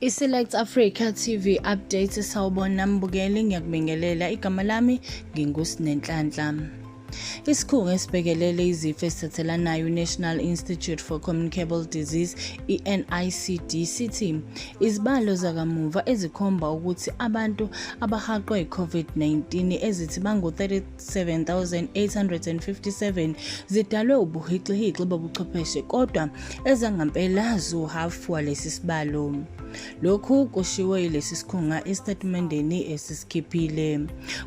I-Select Africa TV Update. Sawubona mbukeli, ngiyakubingelela. Igama lami nginguSinenhlanhla. Isikhungo esibhekelele izifo ezithathelanayo, i-National Institute for Communicable Disease, i-NICD, sithi izibalo zakamuva ezikhomba ukuthi abantu abahaqwe i-COVID-19 ezithi bangu-37,857 zidalwe ubuhixihixi bobuchwepheshe, kodwa ezangampela ziwuhhafu walesi sibalo. Lokhu kushiwo yilesi sikhunga esitatimendeni esisikhiphile.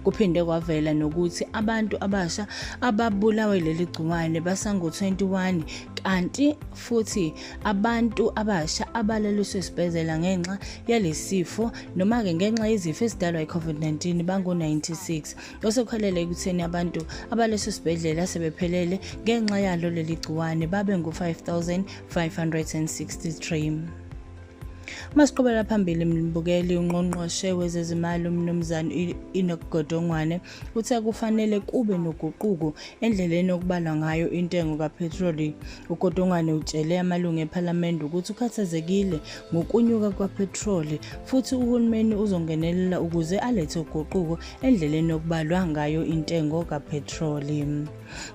Kuphinde kwavela nokuthi abantu abasha ababulawe leli gciwane basangu-21, kanti futhi abantu abasha abalaliswe esibhedlela ngenxa yalesifo noma-ke ngenxa yezifo ezidalwa i-COVID-19 bangu-96, osekuholele ekutheni abantu abaleso sibhedlela sebephelele ngenxa yalo leli gciwane babe ngu-5563. Masiqhubela phambili mbukeli, ungqongqoshe wezezimali uMnumzane Enoch Godongwane uthe kufanele kube noguquko endleleni okubalwa ngayo intengo kaphethroli. UGodongwane utshele amalungu ePhalamende ukuthi ukhathazekile ngokunyuka kwaphethroli futhi uhulumeni uzongenelela ukuze alethe uguquko endleleni okubalwa ngayo intengo kaphethroli.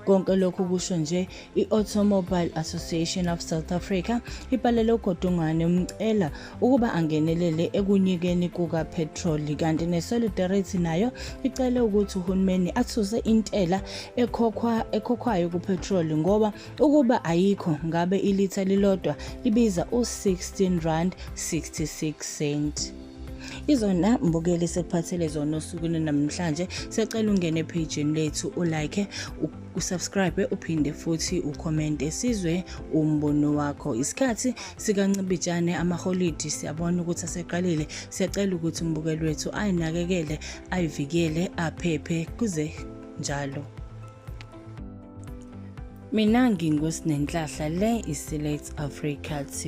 Konke lokhu kusho nje i-Automobile Association of South Africa ibhalele uGodongwane umcela ukuba angenelele ekunyukeni kukaphethroli, kanti ne-Solidarity nayo icele ukuthi uhulumeni athuse intela ekhokhwayo kuphethroli, ngoba ukuba ayikho ngabe ilitha lilodwa libiza u-16 rand 66 cent. Izona mbukeli sekuphathele zona osukwini namhlanje. Siyacela ungene ephejini lethu, ulike, usubscribe, uphinde futhi ukhomente, sizwe umbono wakho. Isikhathi sikancibijane, amaholidi siyabona ukuthi aseqalile. Siyacela ukuthi umbukeli wethu ayinakekele, ayivikele, aphephe kuze njalo. Mina nginguSinenhlahla, le i-Select Africa TV.